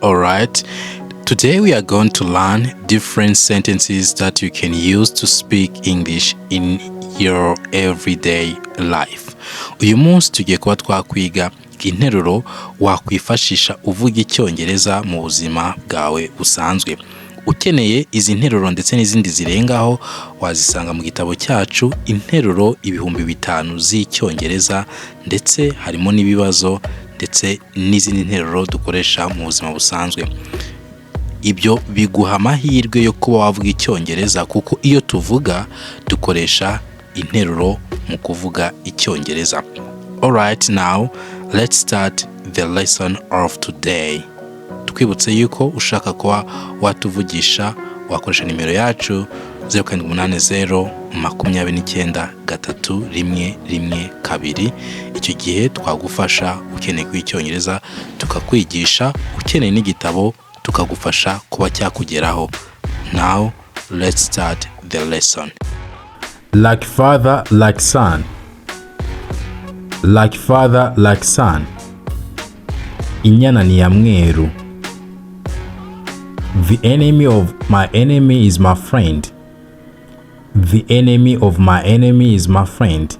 Alright. Today we are going to learn different sentences that you can use to speak English in your everyday life. Uyu munsi tugiye kuba twakwiga interuro wakwifashisha uvuga icyongereza mu buzima bwawe busanzwe. Ukeneye izi nteruro ndetse n'izindi zirengaho, wazisanga mu gitabo cyacu Interuro 5000 z'Icyongereza, ndetse harimo n'ibibazo ndetse n'izindi nteruro dukoresha mu buzima busanzwe. Ibyo biguha amahirwe yo kuba wavuga icyongereza, kuko iyo tuvuga dukoresha interuro mu kuvuga icyongereza. Alright, now let's start the lesson of today. Twibutse yuko ushaka kuba watuvugisha wakoresha nimero yacu 0780 29 31 12. Icyo gihe twagufasha ukeneye kwiga icyongereza tukakwigisha, ukeneye n'igitabo tukagufasha kuba cyakugeraho. Now let's start the lesson. Like father, like son. Like father, like son. Inyana ni ya mweru. The enemy of my enemy is my friend. The enemy of my enemy is my friend.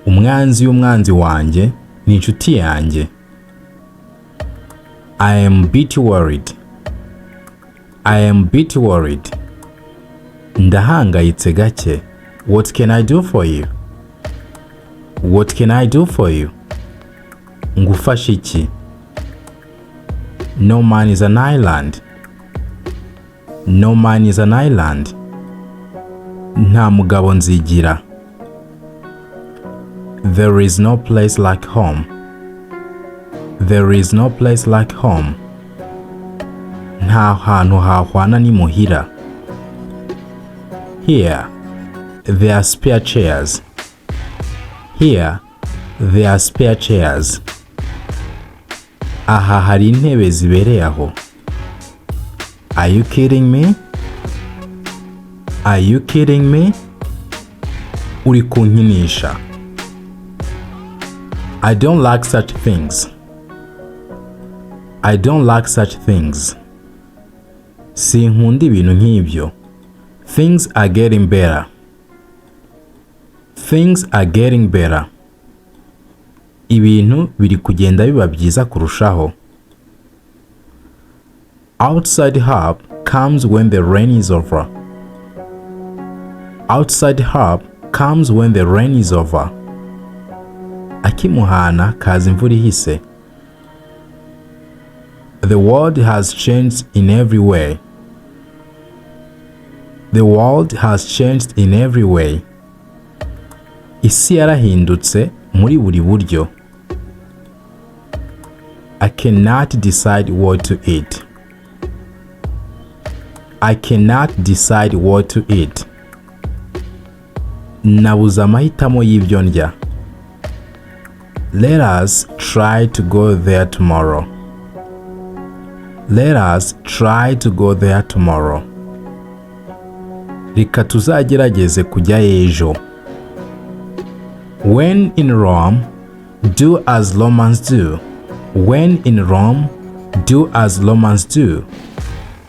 Umwanzi w'umwanzi wanjye ni inshuti yanjye. I am bit worried. I am bit worried. Ndahangayitse gake. What can I do for you? What can I do for you? Ngufashe iki? No man is an island. No man is an island. Nta mugabo nzigira. There is no place like home. There is no place like home. Nta hantu hahwana n'imuhira. Here, there are spare chairs. Here, there are spare chairs. Aha hari intebe zibereye aho. Are you kidding me? Are you kidding me? Uri kunkinisha. I don't like such things. I don't like such things. Sinkunda ibintu nk'ibyo. Things are getting better. Things are getting better. Ibintu biri kugenda biba byiza kurushaho. Outside help comes when the rain is over. Outside help comes when the rain is over. Ak'imuhana kaza imvura ihise. The world has changed in every way. The world has changed in every way. Isi yarahindutse muri buri buryo. I cannot decide what to eat. I cannot decide what to eat. Nabuze amahitamo y'ibyo ndya. Let us try to go there tomorrow. Let us try to go there tomorrow. Reka tuzagerageze kujyayo ejo. When in Rome, do as Romans do. When in Rome, do as Romans do.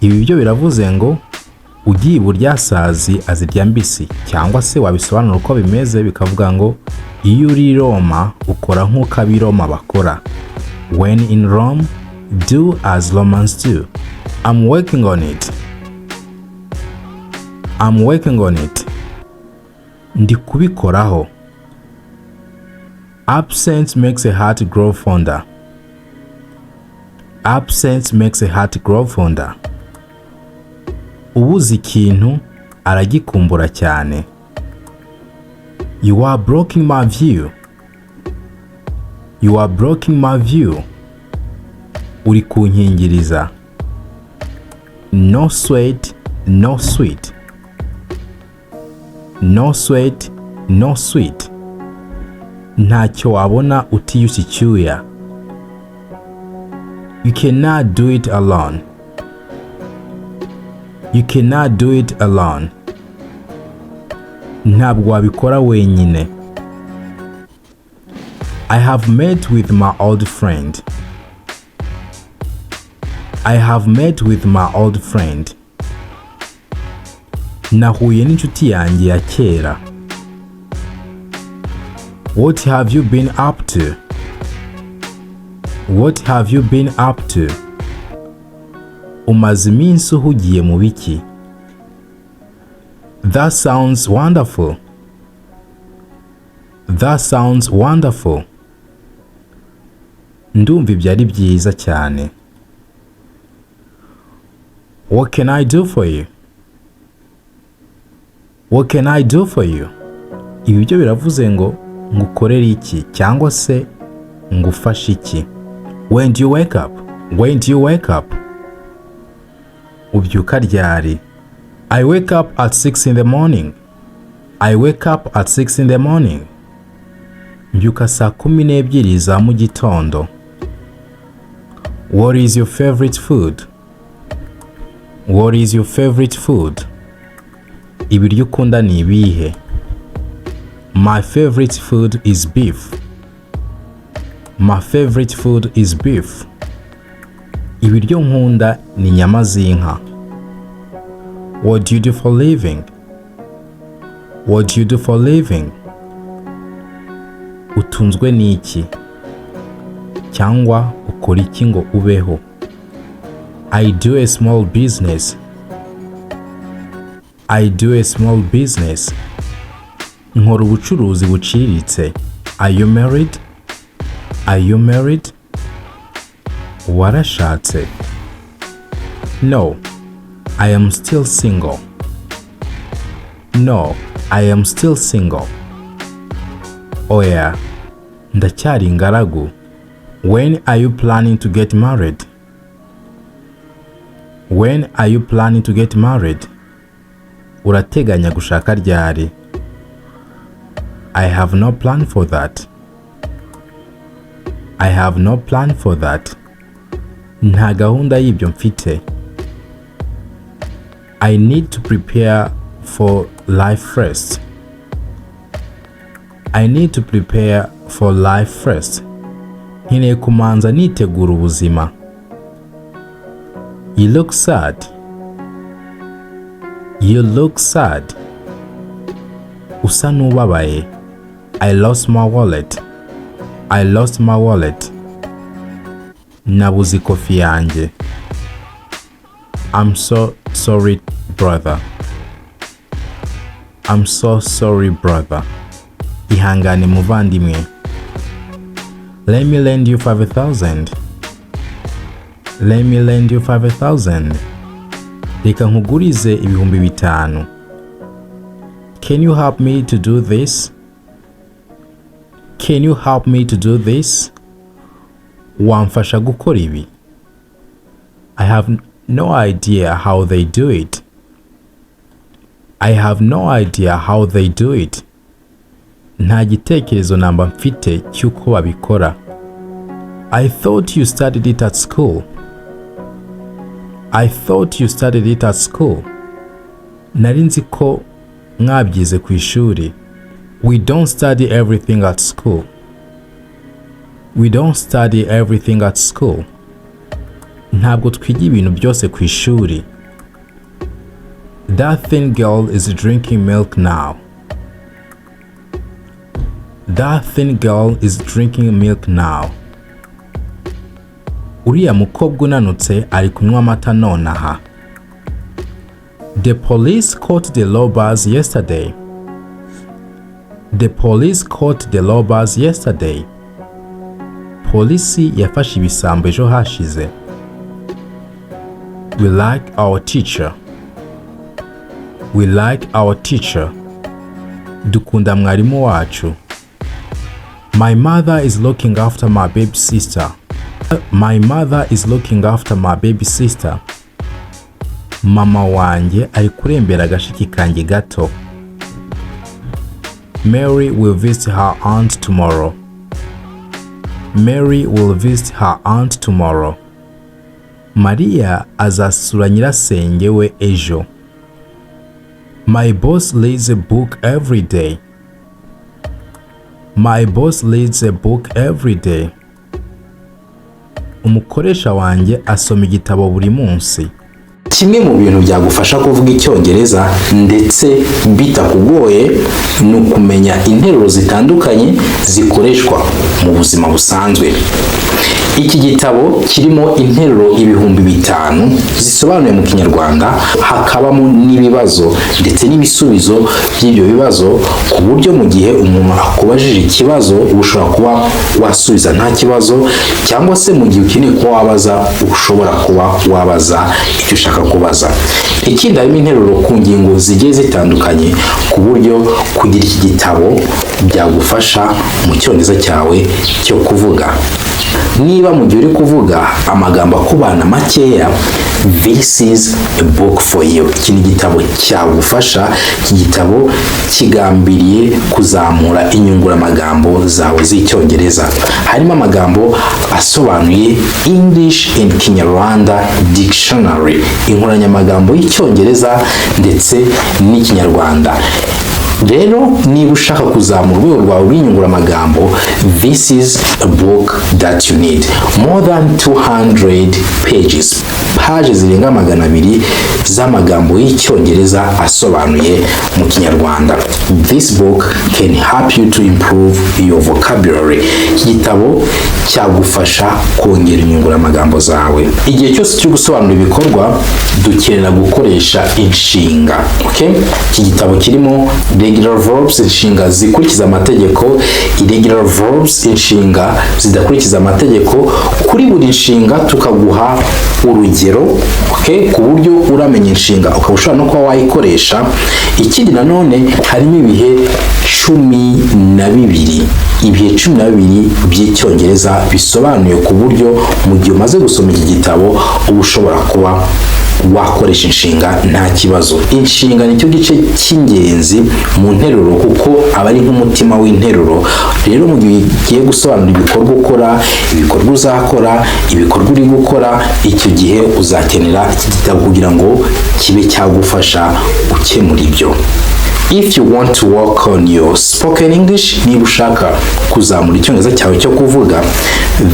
Ibi byo biravuze ngo ugiye iburyasazi azirya mbisi, cyangwa se wabisobanura uko bimeze bikavuga ngo iyo uri i Roma ukora nk'uko ab'i Roma bakora. When in Rome, do as Romans do. I'm working on it. I'm working on it. Ndi kubikoraho. Absence makes a heart grow fonder. Absence makes a heart grow fonder. Ubuze ikintu aragikumbura cyane. You are blocking my view. You are blocking my view. Uri kunkingiriza. No sweat, no sweet. No sweat, no sweet. Ntacyo wabona utiyushye icyuya. You cannot do it alone. You cannot do it alone. Ntabwo wabikora wenyine. I have met with my old friend. I have met with my old friend. Nahuye n'inshuti yanjye ya kera. What have you been up to? What have you been up to? Umaze iminsi uhugiye mu biki? That sounds wonderful. That sounds wonderful. Ndumva ibyo ari byiza cyane. What can I do for you? What can I do for you? Ibi byo biravuze ngo ngukorere iki cyangwa se ngufashe iki. When do you wake up? When do you wake up? Ubyuka ryari? I wake up at 6 in the morning. I wake up at 6 in the morning. Mbyuka saa kumi n'ebyiri za mu gitondo. What is your favorite food? What is your favorite food? Ibiryo ukunda ni ibihe? My favorite food is beef. My favorite food is beef. Ibiryo nkunda ni inyama z'inka. What do you do for living? What do you do for living? Utunzwe n'iki? Cyangwa ukora iki ngo ubeho? I do a small business. I do a small business. Nkora ubucuruzi buciriritse. Are you married? Are you married? Warashatse? No, I am still single. No, I am still single. Oya, ndacyari ingaragu. When are you planning to get married? When are you planning to get married? Urateganya gushaka ryari? I have no plan for that. I have no plan for that. Nta gahunda y'ibyo mfite. I need to prepare for life first. I need to prepare for life first. Nkeneye kumanza nitegura ubuzima. You look sad. You look sad. Usa n'ubabaye. I lost my wallet. I lost my wallet. Nabuze ikofi yanjye. I'm so sorry, brother. I'm so sorry, brother. Ihangane, muvandimwe. Let me lend you 5000. Let me lend you 5000. Reka nkugurize ibihumbi bitanu. Can you help me to do this? Can you help me to do this? Wamfasha gukora ibi? I have no idea how they do it. I have no idea how they do it. Nta gitekerezo namba mfite cy'uko babikora. I thought you studied it at school. I thought you studied it at school. Nari nzi ko mwabyize ku ishuri. We don't study everything at school. We don't study everything at school. Ntabwo twiga ibintu byose ku ishuri. That thin girl is drinking milk now. That thin girl is drinking milk now. Uriya mukobwa unanutse ari kunywa amata nonaha. The police caught the robbers yesterday. The police caught the robbers yesterday. Polisi yafashe ibisambo ejo hashize. We like our teacher. We like our teacher. Dukunda mwarimu wacu. My mother is looking after my baby sister. My mother is looking after my baby sister. Mama wanjye ari kurembera agashiki kanjye gato. Mary will visit her aunt tomorrow. Mary will visit her aunt tomorrow. Mariya azasura nyirasenge we ejo. My boss reads a book every day. My boss reads a book every day. Umukoresha wanjye asoma igitabo buri munsi. Kimwe mu bintu byagufasha kuvuga Icyongereza ndetse bitakugoye ni ukumenya interuro zitandukanye zikoreshwa mu buzima busanzwe. Iki gitabo kirimo interuro 5000 zisobanuye mu Kinyarwanda, hakabamo n'ibibazo ndetse n'ibisubizo by'ibyo bibazo, ku buryo mu gihe umuntu akubajije ikibazo ushobora kuba wasubiza nta kibazo, cyangwa se mu gihe ukeneye kuba wabaza, ushobora kuba wabaza icyo ushaka kubaza. Ikindi, harimo interuro ku ngingo zigiye zitandukanye, ku buryo kugira iki gitabo byagufasha mu Cyongereza cyawe cyo kuvuga. Niba mu gihe uri kuvuga amagambo akubana makeya, this is a book for you. Iki ni igitabo cyagufasha. Iki gitabo kigambiriye kuzamura inyunguramagambo zawe z'Icyongereza. Harimo amagambo asobanuye, English and Kinyarwanda Dictionary, inkoranyamagambo y'Icyongereza ndetse n'Ikinyarwanda. Rero niba ushaka kuzamura urwego rwawe rw'inyunguramagambo, this is a book that you need. More than 200 pages, paje zirenga 200 z'amagambo y'Icyongereza asobanuye mu Kinyarwanda. This book can help you to improve your vocabulary. Iki gitabo cyagufasha kongera inyunguramagambo zawe. Igihe cyose cyo gusobanura ibikorwa dukenera gukoresha inshinga, okay? Iki gitabo kirimo regular verbs, inshinga zikurikiza amategeko, irregular verbs, inshinga zidakurikiza amategeko. Kuri buri nshinga tukaguha urugero, okay? Ku buryo uramenya inshinga ukaba ushobora no kuba wayikoresha. Ikindi nanone, harimo ibihe 12, ibihe 12 by'Icyongereza bisobanuye, ku buryo mu gihe umaze gusoma iki gitabo uba ushobora kuba wakoresha inshinga nta kibazo. Inshinga nicyo gice cy'ingenzi mu nteruro, kuko aba ari nk'umutima w'interuro. Rero mu gihe ugiye gusobanura ibikorwa ukora, ibikorwa uzakora, ibikorwa uri gukora, icyo gihe uzakenera iki gitabo kugira ngo kibe cyagufasha gukemura ibyo. If you want to work on your spoken English, niba ushaka kuzamura Icyongereza cyawe cyo kuvuga,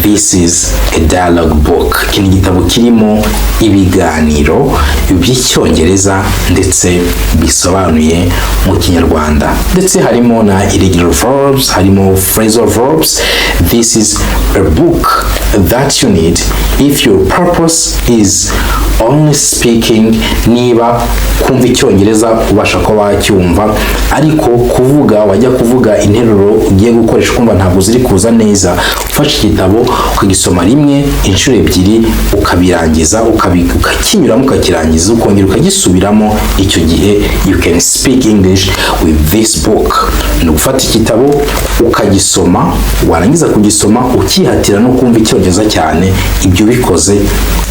this is a dialogue book. Iki ni igitabo kirimo ibiganiro by'Icyongereza ndetse bisobanuye mu Kinyarwanda, ndetse harimo na irregular verbs, harimo phrasal verbs. This is a book that you need if your purpose is only speaking. Niba kumva Icyongereza ubasha kuba wacyumva, ariko kuvuga, wajya kuvuga interuro ugiye gukoresha ukumva ntabwo ziri kuza neza, ufashe igitabo ukagisoma rimwe, inshuro ebyiri, ukabirangiza, ukakinyuramo, ukakirangiza, ukongera ukagisubiramo, icyo gihe you can speak English with this book. Ni ugufata igitabo ukagisoma, warangiza kugisoma ukihatira no kumva Icyongereza cyane. Ibyo ubikoze,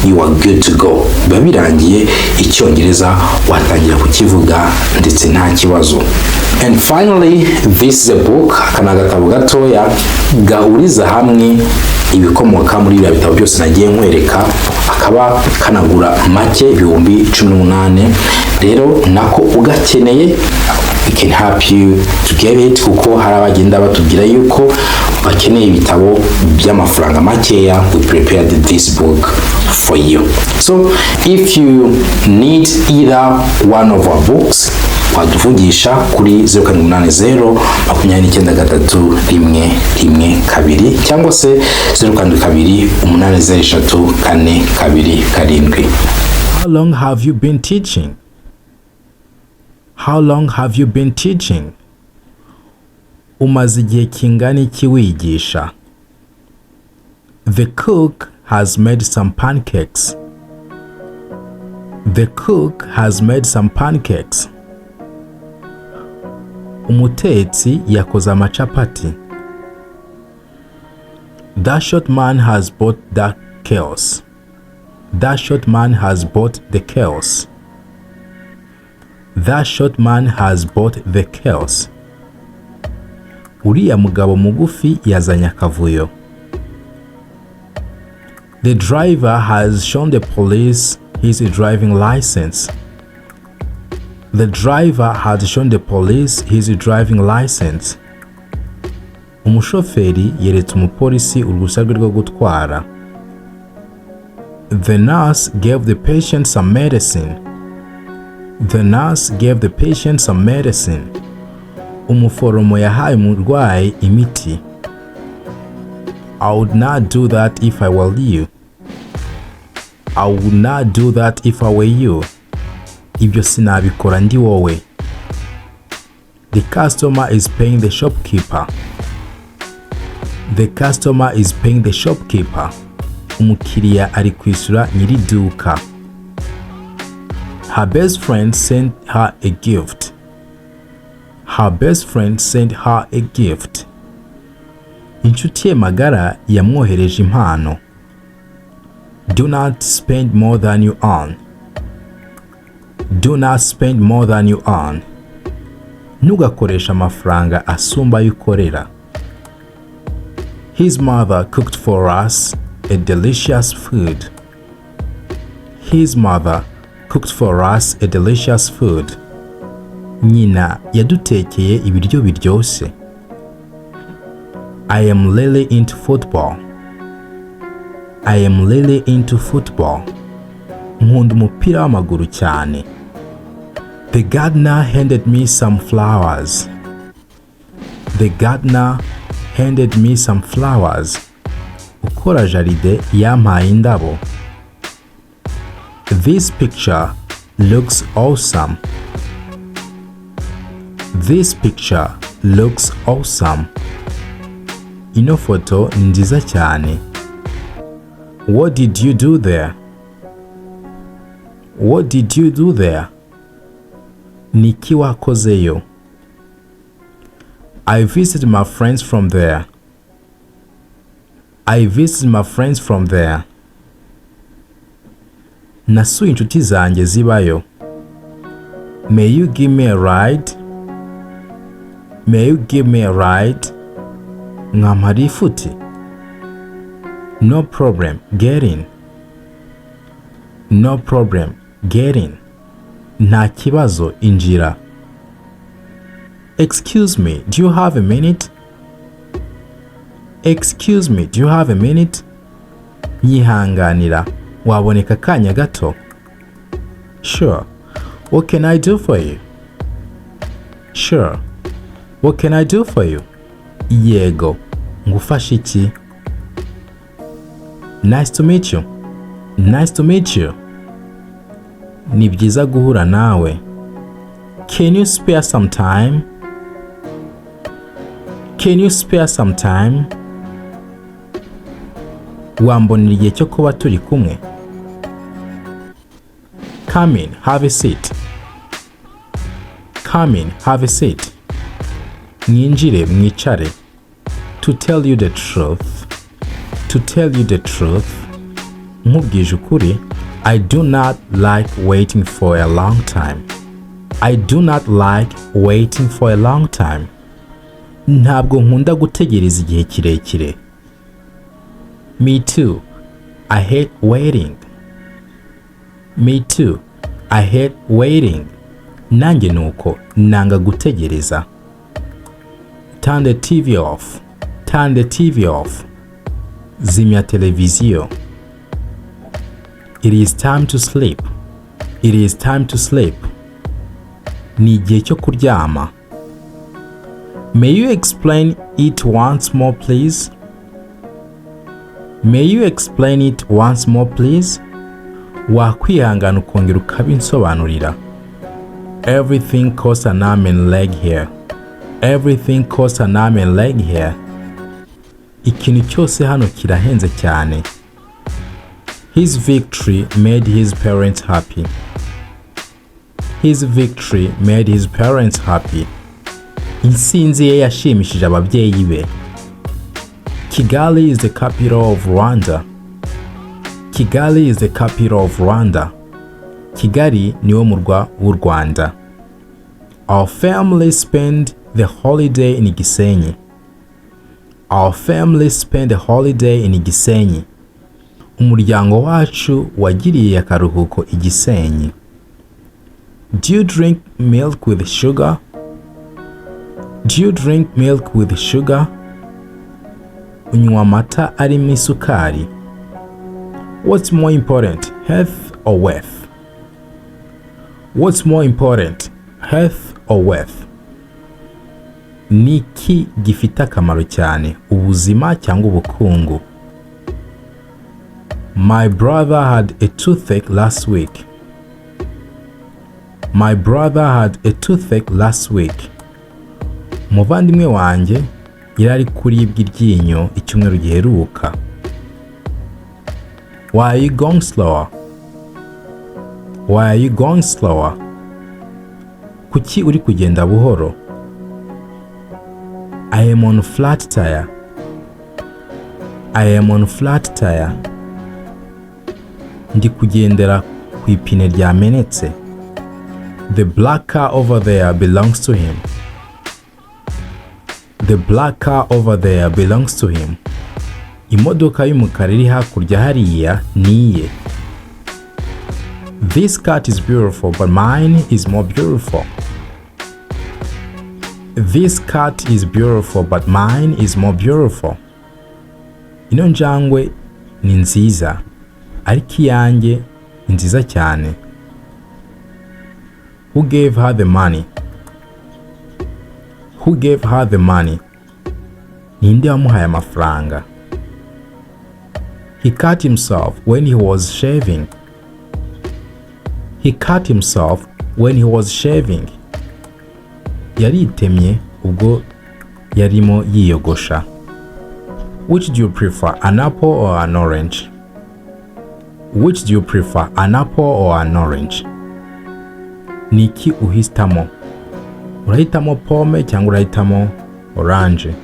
you are good to go, biba birangiye, Icyongereza watangira kukivuga ndetse nta kibazo. And finally, this is a book. Aka ni agatabo gatoya gahuriza hamwe ibikomoka muri biriya bitabo byose nagiye nkwereka, akaba kanagura make, 18,000. Rero nako ugakeneye, we can help you to get it, kuko hari abagenda batubwira yuko bakeneye ibitabo by'amafaranga makeya. We prepared this book for you. So if you need either one of our books, waduvugisha kuri 0780 293 112 cyangwa se 072 803 427. How long have you been teaching? How long have you been teaching? Umaze igihe kingana iki wigisha? The cook has made some pancakes. The cook has made some pancakes. Umutetsi yakoze amacapati. That short man has brought that chaos. That short man has brought the chaos. That short man has brought the chaos. Uriya mugabo mugufi yazanye akavuyo. The driver has shown the police his driving license. The driver has shown the police his driving license. Umushoferi yeretse umupolisi uruhushya rwe rwo gutwara. The nurse gave the patient some medicine. The nurse gave the patient some medicine. Umuforomo yahaye umurwayi imiti. I would not do that if I were you. I would not do that if I were you. Ibyo sinabikora ndi wowe. The customer is paying the shopkeeper. The customer is paying the shopkeeper. Umukiriya ari kwishyura nyiri iduka. Her best friend sent her a gift. Her best friend sent her a gift. Inshuti ye magara yamwohereje impano. Do not spend more than you earn. Do not spend more than you earn. Ntugakoreshe amafaranga asumba ayo ukorera. His mother cooked for us a delicious food. His mother cooked for us a delicious food. Nyina yadutekeye ibiryo biryoshye. I am really into football. I am really into football. Nkunda umupira w'amaguru cyane. The gardener handed me some flowers. The gardener handed me some flowers. Ukora jardin yampaye indabo. This picture looks awesome. This picture looks awesome. Ino foto ni nziza cyane. What did you do there? What did you do there? Ni iki wakozeyo? I visited my friends from there. I visited my friends from there. Nasuye inshuti zanjye zibayo. May you give me a ride? May you give me a ride? Mwampa lifuti? No problem, get in. No problem, get in. Nta kibazo, injira. Excuse me, do you have a minute? Excuse me, do you have a minute? Nyihanganira, waboneka akanya gato? Sure. What can I do for you? Sure. What can I do for you? Yego. Ngufashe iki? Nice to meet you. Nice to meet you. Ni byiza guhura nawe. Can you spare some time? Can you spare some time? Wambonera igihe cyo kuba turi kumwe? Come in, have a seat. Come in, have a seat. Mwinjire, mwicare. To tell you the truth. To tell you the truth. Nkubwije ukuri, I do not like waiting for a long time. I do not like waiting for a long time. Ntabwo nkunda gutegereza igihe kirekire. Me too. I hate waiting. Me too. I hate waiting. Nanjye nuko, nanga gutegereza. Turn the TV off. Turn the TV off. Zimya televiziyo. It is time to sleep. It is time to sleep. Ni igihe cyo kuryama. May you explain it once more, please? May you explain it once more, please? Wakwihangana ukongera ukabinsobanurira. Everything costs an arm and leg here. Everything costs an arm and leg here. Ikintu cyose hano kirahenze cyane. His victory made his parents happy. His victory made his parents happy. Intsinzi ye yashimishije ababyeyi be. Kigali is the capital of Rwanda. Kigali is the capital of Rwanda. Kigali niwo murwa w'u Rwanda. Our family spent the holiday in Gisenyi. Our family spent the holiday in Gisenyi. Umuryango wacu wagiriye akaruhuko i Gisenyi. Do you drink milk with sugar? Do you drink milk with sugar? Unywa amata arimo isukari? What's more important, health or wealth? What's more important, health or wealth? Ni iki gifite akamaro cyane, ubuzima cyangwa ubukungu? My brother had a toothache last week. My brother had a toothache last week. Umuvandimwe wanjye yari ari kuribwa iryinyo icyumweru giheruka. Why are you going slower? Why are you going slower? Kuki uri kugenda buhoro? I am on flat tire. I am on flat tire. Ndi kugendera ku ipine ryamenetse. The black car over there belongs to him. The black car over there belongs to him. Imodoka y'umukara iri hakurya hariya ni iye. This cat is beautiful, but mine is more beautiful. This cat is beautiful, but mine is more beautiful. Ino njangwe ni nziza, ariko iyanjye ni nziza cyane. Who gave her the money? Who gave her the money? Ninde wamuhaye amafaranga? He cut himself when he was shaving. He cut himself when he was shaving. Yaritemye ubwo yarimo yiyogosha. Which do you prefer, an apple or an orange? Which do you prefer, an apple or an orange? Ni iki uhitamo? Urahitamo pome cyangwa urahitamo orange?